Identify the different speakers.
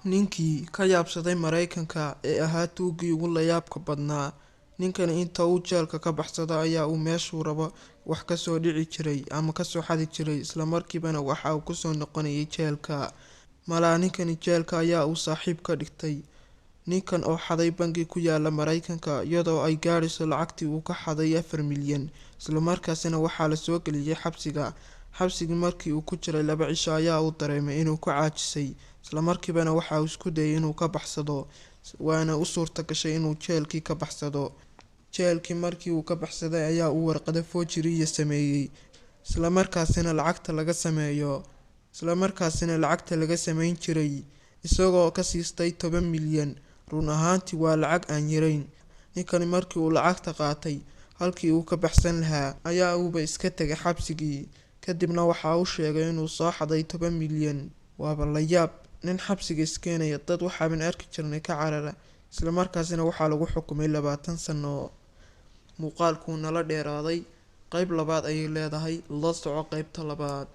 Speaker 1: Ninkii ka yaabsaday Mareykanka ee ahaa tuuggii ugu layaabka badnaa. Ninkani inta uu jeelka ka baxsado ayaa uu meeshuu rabo wax ka soo dhici jiray ama ka soo xadi jiray, isla markiibana waxa uu kusoo noqonayay jeelka. Malaa ninkani jeelka ayaa uu saaxiib ka dhigtay. Ninkan oo xaday bangi ku yaala Mareykanka, iyadoo ay gaadhayso lacagtii uu ka xaday 4 milyan, islamarkaasina waxaa la soo geliyey xabsiga. Xabsigii markii uu ku jiray 2 cisho ayaa uu dareemay inuu ku caajisay, islamarkiibana waxa uu isku dayay inuu ka baxsado, waana u suurta gashay inuu jeelkii ka baxsado. Jeelkii markii uu ka baxsaday ayaa uu warqado forgery sameeyey, islamarkaasina lacagta laga sameeyo, islamarkaasina lacagta laga sameyn jiray, isagoo ka siistay 10 milyan. Run ahaantii waa lacag aan yarayn. Ninkani markii uu lacagta qaatay, halkii uu ka baxsan lahaa ayaa uuba iska tegay xabsigii. Kadibna waxa uu sheegay inuu soo xaday 10 milyan. Waaba la yaab, nin xabsiga iskeenaya! Dad waxaaban arki jirnay ka carara. Islamarkaasina waxaa lagu xukumay 20 sano. Muuqaalkuu nala dheeraaday, qeyb labaad ayay leedahay. La soco qeybta labaad.